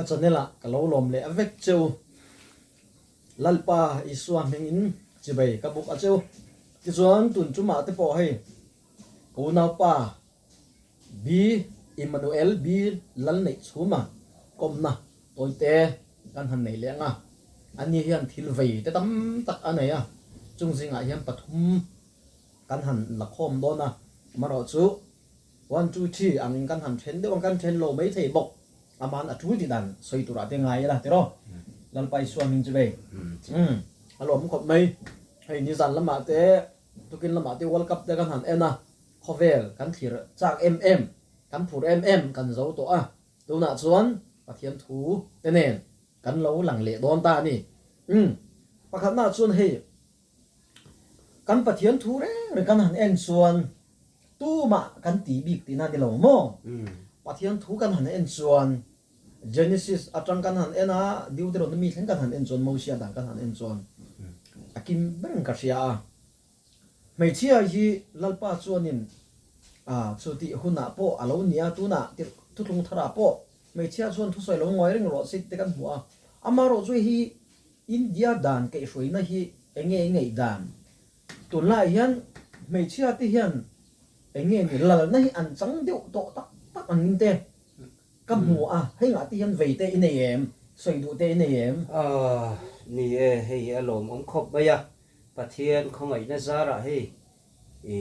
channel ah ka lo lawm leh vek cheu. Lalpa Isua hmingin chibei ka buk a cheu. Tichuan tun chumah te pawh hei ka unaupa B Emmanuel B Lalneihchhuma kawmna tawite kan han nei leh ang a. Ani hian thil vei te tam tak a nei a, chung zingah hian pathum kan han la khawm dawn a, amaherawhchu One two three angin kan han then deuh ang, kan then lo mai thei bawk. Aman a tul tih dan sawi turah te ngai ila tiraw? Lalpa Isua hming chu vei. Umm a lawm khawp mai. Hei nizan lamah te tukin lamah te World Cup te kan han en a, khawvel kan thlir chak em em, kan phur em em kan zo tawh a, tunah chuan Pathian thu te nen kan lo lang leh dawn ta a ni. Umm pakhatnaah chuan hei Kan Pathian thu reng reng kan han en chuan tumah kan ti bik tihna a ni lo maw? Pathian thu kan han en chuan Genesis atang kan han en a, Deuteronomy thleng kan han en chuan Mosia dan kan han en chuan a kim ber in ka hria a. Hmeichhia hi Lalpa chuanin chu tih hunah pawh a lo ni a, tunah thuthlung tharah pawh hmeichhia chuan thusawi lo ngawi reng rawh se tih te kan hmu a. Amaherawhchu hi India dan kaihhruaina hi enge i ngaih dan? Tunlaiah hian hmeichhia te hian enge ni lalna hi an chang deuh tawh tak tak angin te ka hmu a, hei ngah te hian vei te i nei em? Sawi duh te i nei em? Aah ni e, hei a lawmawm khawp mai a, Pathian khawngaihna zarah hei i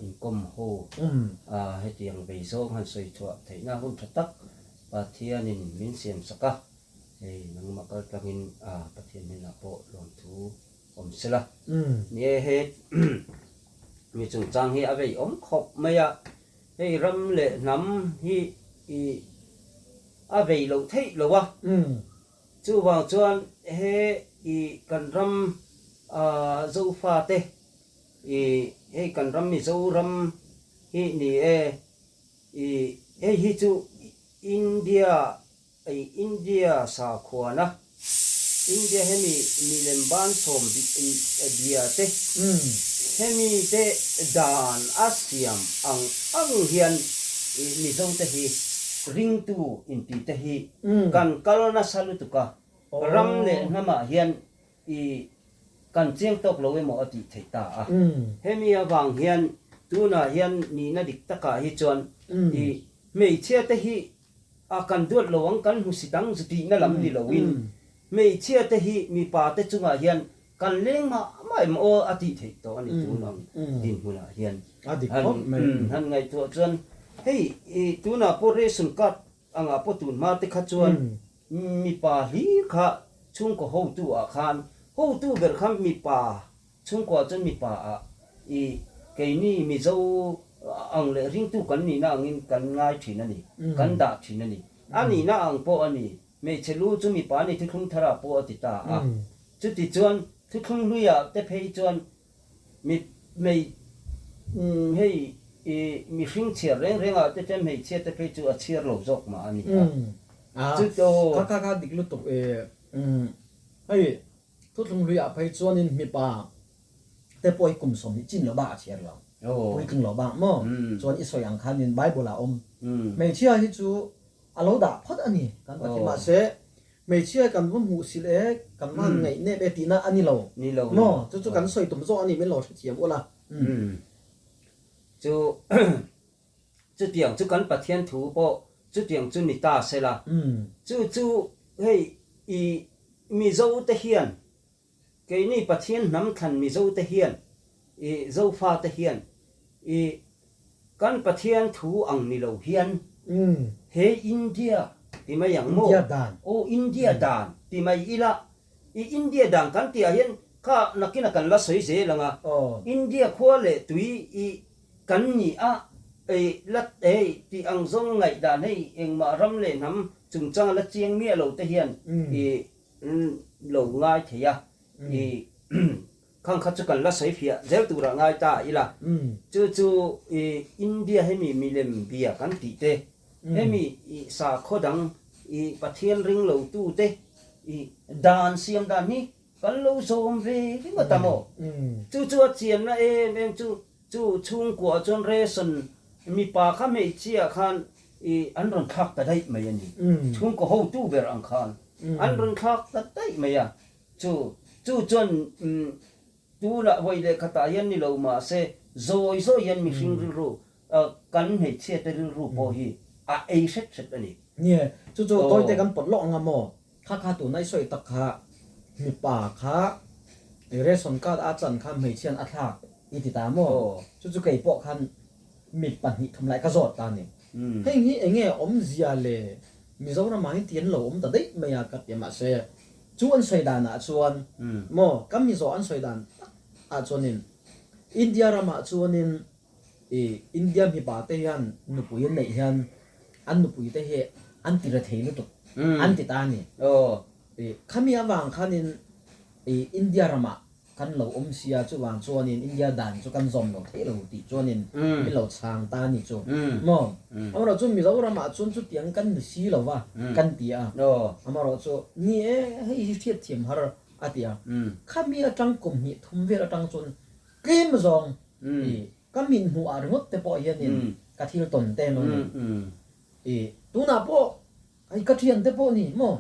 inkawm ho a hetiang vei zawng han sawi chhuah theihna hun tha tak Pathianin min siam sak a, hei nangmah kal tlangin Pathian hnenah pawh lawmthu awm sela. Ni e, he mi chungchang hi a vei awm khawp mai a, hei ram leh hnam hi i a vei loh theih lo a, chuvang chuan he i kan ram Zofate i hei kan ram Mizoram hi ni e, I hei hi chu India i India sakhuana India hemi milem ban sawm bia te hemi te dan a siam ang ang hian i Mizo te hi ringtu inti te hi kan kal nasa lutuk a, ram leh hnamah hian I kan chiang tawk lo emaw a tih theih ta a. Hemi avang hian tunah hian nihna dik takah hi chuan i hmeichhia te hi a kan duat lo ang, kan hmusit ang zu tihna lam ni loin hmeichhia te hi mipa te chungah hian kan leng mah mah em aw a tih theih tawh a ni tun ang dinhmunah hian. Han ngaihtuah chuan hei i tunah pawh ration card Angah pawh tun hma te kha chuan mipa hlir kha chhungkaw hotu ah khan hotu ber kha mipa chhungkaw ah chuan mipa ah i keini Mizo ang leh ringtu kan nihna angin kan ngai thin a ni, kan dah thin a ni. A nihna ang pawh a ni, hmeichhe lu chu mipa a ni thuthlung thar ah pawh a ti ta a. Chuti chuan thuthlung hlui ah te phei chuan Mi hmei hei i mihring chhiar reng reng ah te chuan hmeichhia te phei chu a chhiar lo zawk mah a ni a. Chu to. Kha kha kha dik lutuk e. Hei thuthlung hlui ah phei chuanin mipa te pawh hi kum 20 chin lo bak a chhiar lo. Puitling lo bak maw? Chuan i sawi ang khanin Bible ah awm. Hmeichhia hi chu a lo dah phawt a ni kan Pathian mahse Hmeichhia kan va hmuh sil e, kan va han ngaih nep e tihna a ni lo. Ni lo. Maw? Chu chu kan sawi tum zawk a ni, min lo hrethiam ula. Chu chutiang chu kan Pathian thu pawh chutiang chu ni ta sela. Chu chu hei i Mizo te hian Keini Pathian hnam thlan Mizo te hian i Zofa te hian i kan Pathian thu ang ni lo hian he India ti mai ang maw? India dan. Aw India dan ti mai ila i India dan kan tih ah hian kha nakin a kan la sawi zel ang a India khua leh tui i kan ni a i la hei tih ang zawng ngaihdan hei engmah ram leh hnam chungchang a la chiang miah lo te hian i lo ngai thei a, i khang kha chu kan la sawi fiah zel turah ngai ta ila, chu chu i India hemi milem bia kan tih te, hemi i sakhaw dang i Pathian ring lo tu te i dan siam dan hi kan lo zawm ve ringawt a maw? Chu chu a chianna em em chu, chu chhungkua chuan ration mipa kha hmeichhia khan i. i an rawn thlak ta daih mai a ni. Chhungkaw hotu ber ang khan an rawn thlak ta daih mai a. Chu chu chuan tunah vawi leh khatah hian ni lo mahse zawi zawi hian mihring rilru kan hmeichhia te rilru pawh hi a ei hret hret a ni. Nie, chu chu tawite kan pawt lawk anga maw? Kha kha tuna i sawi tak kha mipa kha i ration card a chan kha hmeichhian a thlak i ti ta maw? Chu chu kei pawh khan mi 2 3 lai ka zawt ta a ni. Heng hi enge awmzia le Mizoramah hian ti an lo awm ta daih mai a ka ti a mahse chu an sawi danah chuan maw ka Mizo an sawi dan tak ah chuanin India ramah chuanin i India mipa te hian nupui an neih hian an nupui te hi an ti rethei lutuk an ti ta a ni. I khami avang khanin i India ramah Kan lo awm sia chuvang chuanin India dan chu kan zawm lo theih lo tih chuanin min lo chhang ta a ni chu maw? Amaherawh chu Mizoramah chuan chutiang kan ni si lo va kan ti a, amaherawh chu ni e hei hi hriatthiam har a ti a, khami atang kum hnih thum vel atang chuan tlem zawng i ka min hmuh ah ringawt te pawh hianin ka thil tawn te emaw ni i tunah pawh Hei ka thian te pawh ni maw?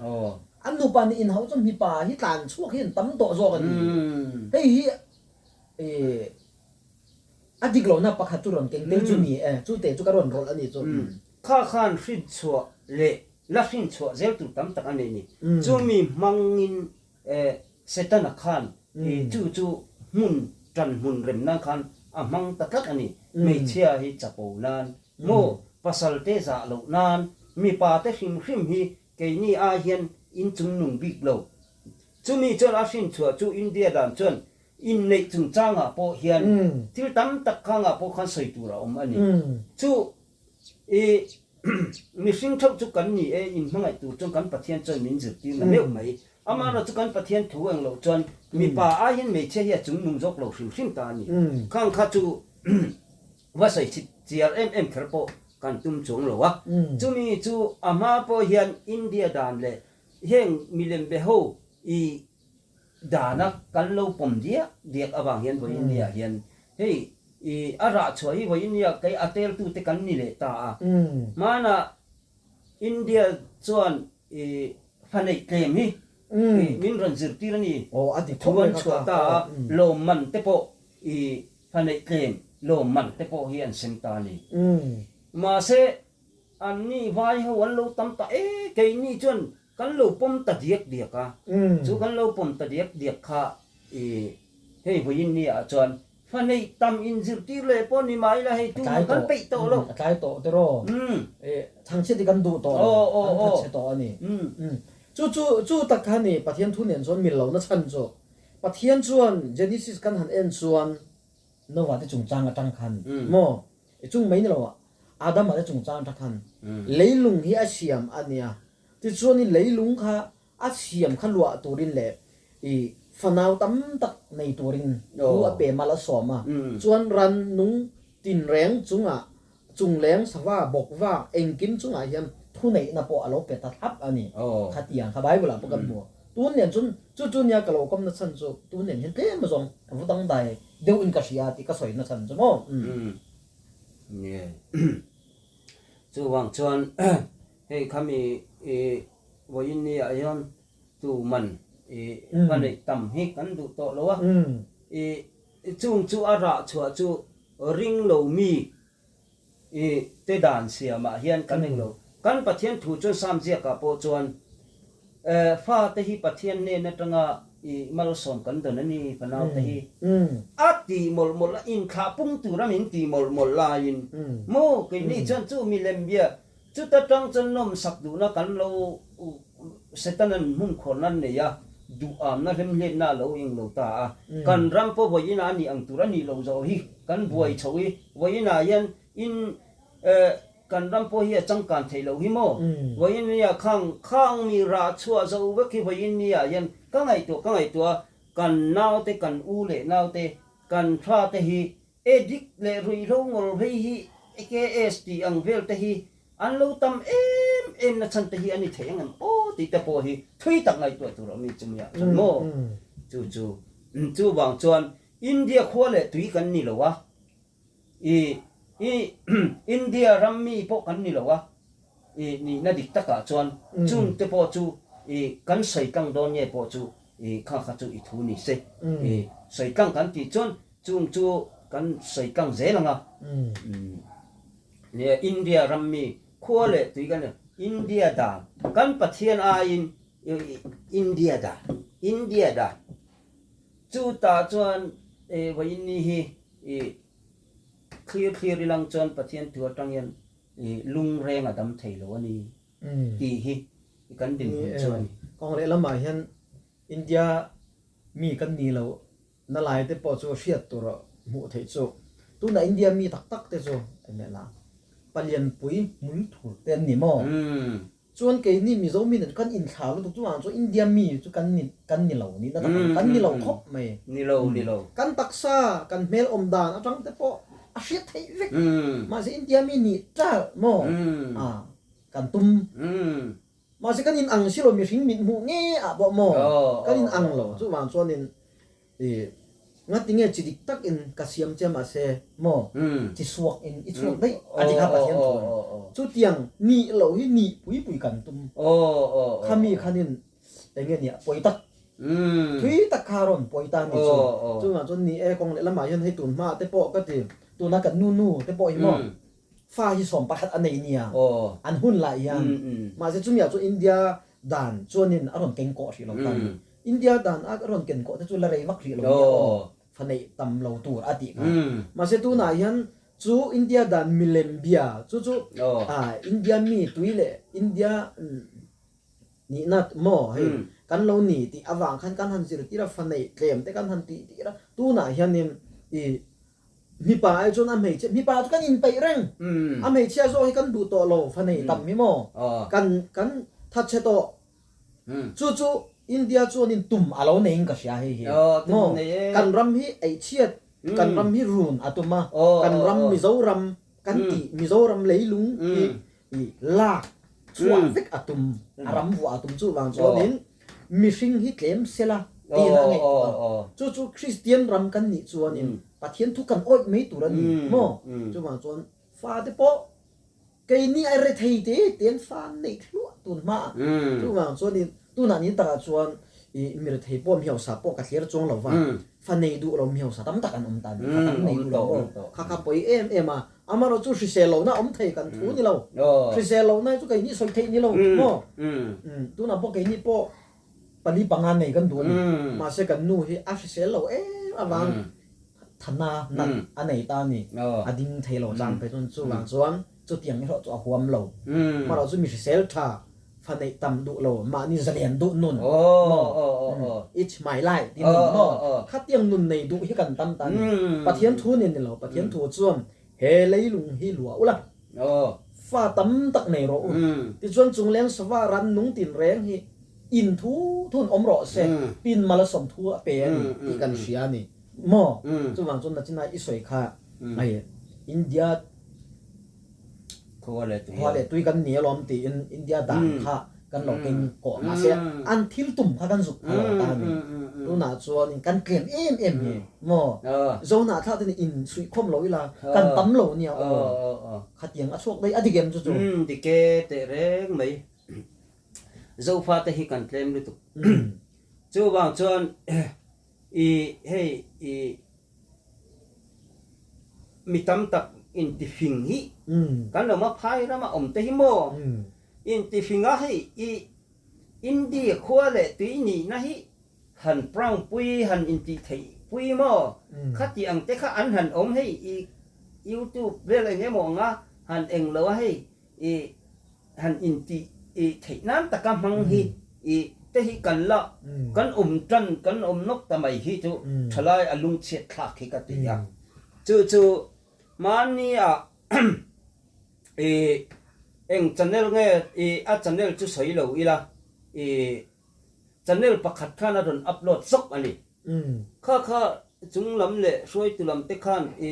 An nupa nih inhauh chuan mipa hi tlan chhuak hi an tam tawh zawk a ni. Hei hi a dik lohna pakhat chu rawn keng tel chu ni e, chu te chu ka rawn rawlh a ni chu. Kha khan hrinchhuah leh la hrinchhuah zel tur tam tak a nei ni. Chumi hmangin Setana khan chu chu hmun tan hmun rem nan khan a hmang ta tlat a ni. Hmeichhia hi chapo nan maw, pasal te zah loh nan, mipa te hrim hrim hi keini ai hian in chung nung bik lo. Chumi chuan a hrinchhuah chu India dan chuan inneih chungchangah pawh hian thil tam tak khangah pawh khan sawi tur a awm a ni. Chu I mihring theuh chu kan ni e, in hmangaih tur chuan kan Pathian chuan min zirtir na meuh mai. Amaherawh chu kan Pathian thu eng loh chuan mipa ai hian hmeichhia hi a chungnung zawk lo hrim hrim ta a ni. Khang kha chu va sawi chhit chiar em em kher pawh kan tum chuang lo a. Chumi chu a hma pawh hian India dan leh heng milem be ho i dana kan lo pawm diak diak avang hian vawi India hian hei i a rah chhuah hi vawi India kei a tel tute kan ni leh ta a. Hmanah India chuan i fa neih tlem hi i min rawn zirtir a ni. Thu an chhuah ta a, lawmman te pawh i fa neih tlem lawmman te pawh hi an sem ta a ni. Mahse Anni vai ho an lo tam ta e, keini chuan kan lo pawm ta diak diak a, chu kan lo pawm ta diak diak kha i hei vawiin ni ah chuan fa neih tam in zirtir leh pawh ni mah ila hei tunah kan peih tawh lo. A tlai tawh tiraw? I chhangchhiat hi kan duh tawh lo, kan thatchhe tawh a ni. Chu chu chu tak kha ni Pathian thu nen chuan mil lohna chhan chu Pathian chuan Genesis kan han en chuan Noah te chungchang atang khan maw i chung mai ni lo ah Adama te chungchang atang khan leilung hi a siam a nia tichuanin leilung kha a siam kha luah turin leh i fanau tam tak nei turin thu a pe mal a sawm a chuan ran nung tinreng chungah chungleng sava bawkva engkim chungah hian thuneihna pawh a lo pe ta thlap a ni khatiang kha Bible ah pawh kan hmu. Tun nen chun chu chu nia ka lo kawmna chhan chu tun nen hian tlem zawng a va dangdai deuh in ka hria tih ka sawina chhan chu maw. Nge chuvang chuan hei khami i vawiin ni ah hian tu man i ka neih tam hi kan duh tawh lo a, i chung chu a rah chhuah chu ring lo mi I te dan siamah hian kan eng lo. Kan Pathian thu chuan Sam ziakah pawh chuan, E, fate hi Pathian hnen atanga i malsawm kan dawn a ni, fanaute hi. A ti mawlh mawlh a, inthlah pung tura min ti mawlh mawlh laiin, maw, keini chuan chu milem bia, chuta tang chuan nawmsak duhna kan lo Setana'n hmun khuarna an nei a, duhamna hlemhletna a lo eng lo ta a. Kan ram pawh vawiin a nih ang tur a nih loh zawh hi kan buai chho i, vawiin ah hian in kan ram pawh hi a changkan theih loh hi maw? Vawiin nia khang khang mi rah chhuah zo vek hi vawiin ni ah hian ka ngaihtuah ka ngaihtuah a, kan naute kan u leh naute kan tha te hi addict leh ruihhlo ngawl vei hi AKS tih ang vel te hi An lo tam em em na chhan te hi a ni thei ang em aw tih te pawh hi thui tak ngaihtuah tur a awm i chumi ah chuan maw? Chu chu chuvang chuan India khua leh tui kan ni lo a, i i India ram mi pawh kan ni lo a. I nihna dik takah chuan chung te pawh chu i kan sawi tlang dawn nge pawh chu i kha kha chu i thu ni se. I sawi tlang kan tih chuan chung chu kan sawi tlang zel ang a. Nia India ram mi khua leh tui kan India dan kan Pathian aiin India dan India dan chu tah chuan vawiin ni hi i thlir thlir ilang chuan Pathian thu atang hian I lung reng a dam thei lo a ni tih hi kan dinhmun chu a ni. Kawng leh lamah hian India mi kan ni lo na lai te pawh chu hriat tur hmuh theih chu. Tunah India mi tak tak te chu engmeh lah palianpui hmul thur te an ni maw? Chuan keini Mizo mi nen kan inthla lutuk chuvang chuan India mi chu kan ni kan ni lo nihna tak ang kan ni lo khawp mai. Ni lo ni lo. Kan taksa kan hmel awm dan atang te pawh a hriat theih vek. Mahse India mi nih ṭalh maw a kan tum. Mahse kan in ang si lo mihring mit hmuh nge ah pawh maw kan in ang lo chuvang chuanin I ngati nge chi dik tak in ka siam che mahse maw chi suak in i chhuak daih a ti kha Pathian thu ani. Chutiang nih loh hi nih pui pui kan tum. Khami khanin enge nia pawi tak thui tak kha rawn pawi ta ni chu. Chungah chuan ni e kawng leh lamah hian hei tun hma te pawh ka ti tuna kan nu nu te pawh hi maw fa hi 11 a nei nia an hun lai hian mahse chumi ah chuan India dan chuanin a rawn keng kawh hrih lo ta ni. India dan a rawn ken kawh te chu la rei vak rih lo nia aw, fa neih tam lo tur a tih kha. Mahse tunah hian chu India dan milem bia chu chu India mi tui leh India nihna maw hei kan lo ni tih avang khan kan han zirtir a, fa neih tlem te kan han tih tir a, tunah hianin i mipa ai chuan a hmeichhia, mipa chu kan inpeih reng, a hmeichhia zawk hi kan duh tawh lo fa nei tam hi maw kan kan thatchhe tawh. Chu chu India chuanin tum a lo neiin ka hria hei hi. Maw? Kan ram hi eichhiat, kan ram hi run a tum a, kan ram Mizoram kan tih Mizoram leilung hi i lak chhuah vek a tum, a ram vuah a tum chuvang chuanin mihring hi tlem sela tiin a ngaihtuah a. Chu chu Kristian ram kan nih chuanin Pathian thu kan awih mai tur a ni maw? Chuvang chuan fate pawh Keini a rethei te te an fa an neih thluah tun hma a, chuvang chuanin tunah ni takah chuan i mi rethei pawh mi hausa pawh ka thlir chuang lo va, fa nei duh lo mi hausa tam tak an awm ta a ni, fa tam nei duh lo maw, kha kha pawi em em a, amaherawh chu hrisel lohna awm thei kan thu ni lo, hrisel lohna hi chu keini sawi theih ni lo maw, tunah pawh keini pawh pali panga nei kan duh a ni, mahse kan nu hi a hrisel lo em avang thana nat a nei ta a ni, a ding thei lo chang phei chuan chuvang chuan chutiang erawh chu a huam lo, amaherawh chu mi hrisel tha fa neih tam duh lo mahni zalian duh nun maw it's my life ti nun maw khatiang nun nei duh hi kan tam ta a ni, Pathian thu nen ni lo, Pathian thu chuan he leilung hi luah ula fa tam tak nei rawh u tichuan chungleng sava ran nung tin reng hi in thu thun awm rawh se pin mal a sawm thu a pe a ni tih kan hria a ni maw chuvang chuan nachina i sawi kha hei India Khua leh tui khua leh tui kan ni alawm tiin India dan kha kan lo keng kawh mahse an thil tum kha kan zuk pha lo ta a ni tunah chuan kan tlem em em hi maw Zohnah thlah te nih in suih khawm lo ila kan tam lo nia aw khatiang a chhuak daih a dik em chu chu. Dik e teh reng mai. Zofa te hi kan tlem lutuk. Chuvang chuan i hei i mi tam tak intifing hi kan lo ma phai rama awm te hi maw intifing a hei i India khua leh tui nihna hi han proud pui han intih theih pui maw khati ang te kha an han awm hei i youtube vel eng emaw anga han eng lo a hei i han intih i theih nan taka hmang hi i te hi kan la kan awm tan kan awm nawk ta mai hi chu thalai a lungchhiat thlak hi ka ti a. Chu chu mahni ah i eng channel nge i a channel chu sawi lo ila i channel pakhat khan a rawn upload zawk a ni. Kha kha chung lam leh hruaitu lam te khan i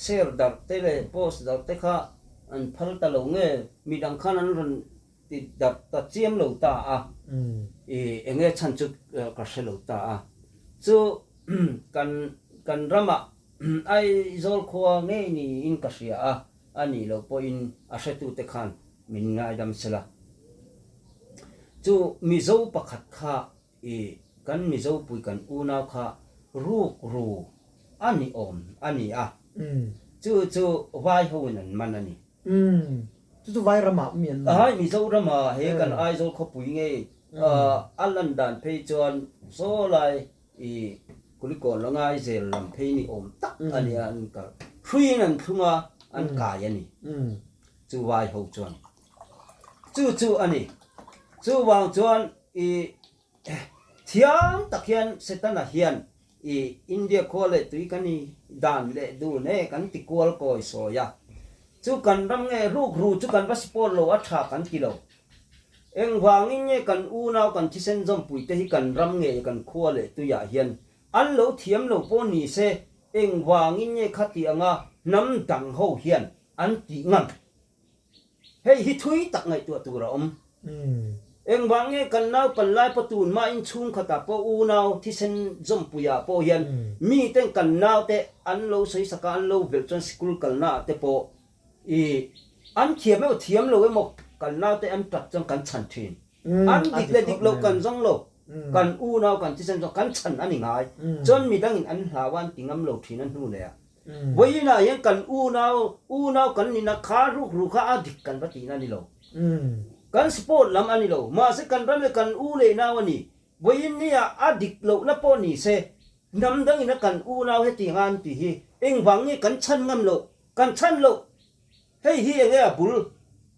share darh te leh post darh te kha an phal ta lo nge midang khan an rawn ti darh ta chiam lo ta a, i eng nge chhan chu ka hre lo ta a. Chu kan kan ramah Aizawl khua ngei niin ka hria a, a nih loh pawhin a hretute khan. min ngaidam sela. Chu Mizo pakhat kha i kan Mizo pui kan unau kha ruk ru a ni awm a ni a, chu chu vai ho in an man a ni. Umm chu chu vai ramah mi an man. Hai Mizoram ah he kan Aizawl khawpui ngei a lan dan phei chuan Zawlai i Kulikawn la ngai zel lam phei ni awm tak a nia an kal hruiin an thlung a an kai a ni chu vai ho chuan chu chu a ni chuvang chuan i Thiam tak hian Setana hian i India khua leh tui kan i dan leh dun e kan ti kual kawi sawi a. Chu kan ram nge rukru chu kan va support lo a tha kan ti lo. Engvangin nge kan unau kan thisen zawmpui te hi kan ram nge kan khua leh tuiah hian an lo thiam lo pawh ni se engvangin nge khati anga hnam dang ho hian an tih ngam. Hei hi thui tak ngaihtuah tur a awm. Engvang nge kan naupan lai pawh tun mahin chhungkhatah pawh unau thisen zawmpuiah pawh hian miten kan naute an lo sawisak a, an lo velh chuan sikul kalnaah te pawh i an thiam emaw thiam lo emaw kan naute an ṭap chuan kan chhan ṭhin. An dik leh dik loh kan zawng lo, kan unau kan thisen zawng kan chhan a ni ngai. Chuan midangin an hlau a an ti ngam lo ṭhin a hnu leh ah. Vawiinah hian kan unau, unau kan nihna kha rukru kha a dik kan va tihna a ni lo. Kan sport lam a ni lo. Mahse kan ram leh kan u leh nau a ni. Vawiin nia a dik lohna pawh ni se, hnam dangin a kan unau hetiang a an ti hi engvang nge kan chhan ngam loh? Kan chhan loh. Hei hi enge a bul?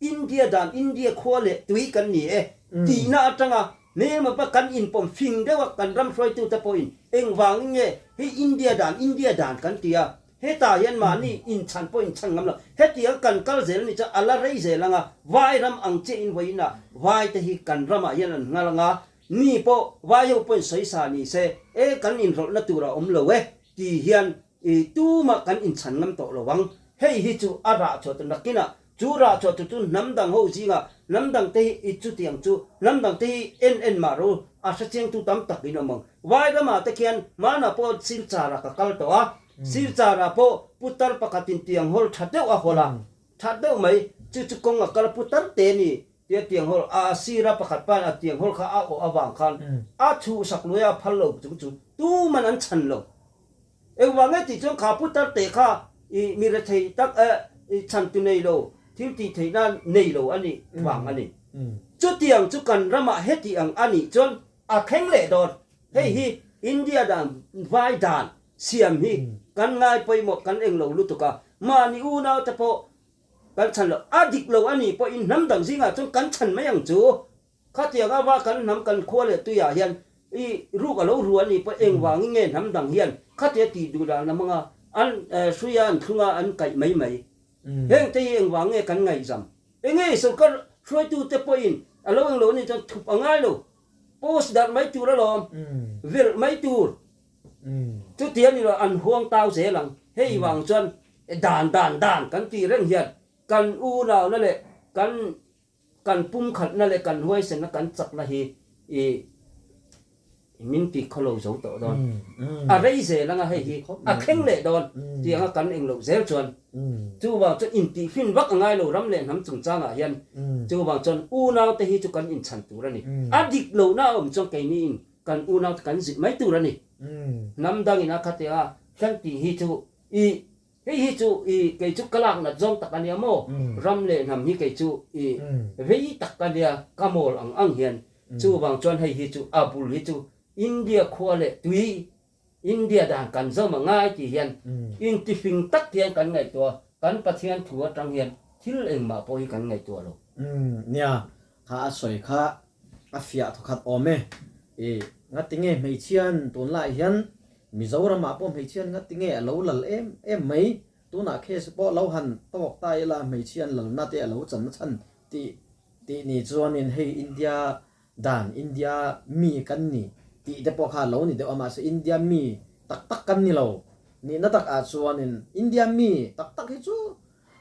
India dan, India khua leh tui kan ni e tihna atanga hmelma pa kan inpawm fing deuh a, kan ram hruaitute pawhin engvangin nge hei India dan, India dan kan ti a, hetah hian mahni inchhan pawh inchhan ngam lo. Hetiang kan kal zel ni chuan a la rei zel anga, vai ram ang chiah in vawiinah vai te hi kan ramah hian an nghal anga, mi pawh vai ho pawhin sawisa ni se, e kan inrawlhna tur a awm lo e ti hian I tumah kan inchhan ngam tawh lo ang. Hei hi chu a rah chhuah tur nakinah chu rah chhuah tur chu hnam dang ho zingah hnam dang te hi i chutiang chu hnam dang te hi en en mah ro a hrechiangtu tam tak in awm ang. Vai ramah te khian hmanah pawh Silchar ah ka kal tawh a, Silchar ah pawh putar pakhatin tiang hawl tha deuh a hawl a, tha deuh mai chu chu kawng a kal a putar te ni tia tiang hawl a sira pakhat pan a tiang hawl kha a awh avang khan a chhuhsak luai a phal lo chung chu tuman an chhan lo. Engvang nge tih chuan kha putar teh kha i mi rethei tak eh i chhantu nei lo, thil tih theihna nei lo a nih vang a ni. Chutiang chu kan ramah heti ang a nih chuan a thleng leh dawn. Hei hi India dan vai dan siam hi kan ngai pawimawh kan eng lo lutuk a, mahni unau te pawh kan chhan lo. A dik lo a nih pawhin hnam dang zingah chuan kan chhan mai ang chu. Khatiang ava kan hnam kan khua leh tuiah hian i ruk a lo ru a nih pawh engvangin nge hnam dang hian khatia tih duh dan lam anga an hruia an thlunga an kaih mai mai. Heng te hi engvang nge kan ngaihzam? Enge sorkar hruaitute pawhin a lo englo anih chuan thup a ngai lo. Post darh mai tur alawm, velh mai tur. Chuti a ni lo an huang tau zel ang. Hei vang chuan dan dan dan kan tih reng hian kan unauna leh kan Kan pumkhatna leh kan huaisenna kan chakna hi i min ti khawlo zo tawh dawn. A rei zel anga hei hi a thleng leh dawn tih anga kan eng loh zel chuan chuvang chuan intihfin vak a ngai lo ram leh hnam chungchangah hian chuvang chuan unaute hi chu kan inchhan tur a ni. A dik lohna a awm chuan keiniin kan unaute kan zilh mai tur a ni. Hnam dangin a khate a kan tih hi chu i Hei hi chu i kei chu ka lak nat zawng tak a nia maw? Ram leh hnam hi kei chu i vei tak a nia, ka mawl ang ang hian. Chuvang chuan hei hi chu a bul hi chu India khua leh tui, India dan kan zawm a ngai tih hian intifing tak hian kan ngaihtuah a, kan Pathian thu atang hian thil engmah pawh hi kan ngaihtuah lo. Nia, kha a sawi kha a fiah thawkhat awm e. I ngatinge hmeichhian tunlaiah hian Mizoramah pawh hmeichhian ngati nge a lo lal em em mai? Tunah case pawh lo han tawk ta ila hmeichhian lalna te a lo chan na chhan tih tih ni chuanin hei India dan India mi kan ni tih te pawh kha a lo ni deuh a mahse India mi tak tak kan ni lo nihna tak ah chuanin India mi tak tak hi chu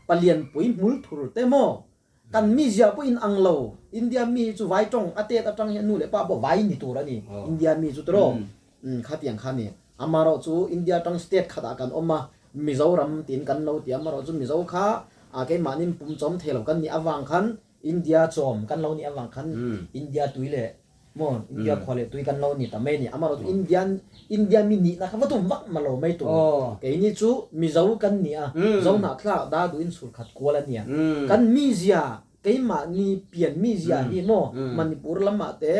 palianpui hmul thur te maw Kan mi ziah pawh in ang lo. India mi hi chu vai tawng a tet atang hian nu leh pa pawh vai ni tur a ni. India mi chu tiraw? Umm khatiang kha ni. Amarawh chu India tang state khatah kan awm a, Mizoram tiin kan lo ti a, amarawh chu Mizo kha a keimahnin pum chawm thei lo kan nih avang khan India chawm kan lo nih avang khan India tui leh maw India khua leh tui kan lo ni ta mai a ni. Amaherawhchu Indian India mi nihna kha va tum vak ma lo mai tur. Keini chu Mizo kan ni a, Zo hnahthlak da duhin chhurkhat kual a nia. Kan mizia keimahni pian mizia hi maw Manipur lamah te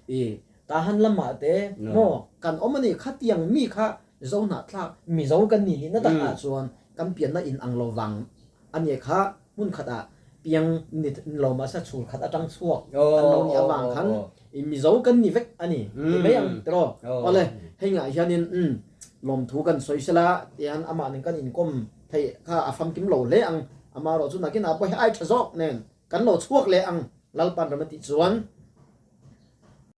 i Tahan lamah te maw kan awm a ni. Khatiang mi kha Zo hnahthlak Mizo kan ni nihna takah chuan kan pianna in ang lo vang a nia kha hmun khatah piang ni lo mahse chhur khat atang chhuak kan lo nih avang khan i Mizo kan ni vek a ni ti mai ang tiraw. Awle hei ngah hianin umm lawmthu kan sawi sela tihian amah nen kan inkawm theih kha a famkim lo hle ang amaherawhchu nakinah pawh hi ai tha zawk nen kan lo chhuak leh ang Lalpan ram a tih chuan.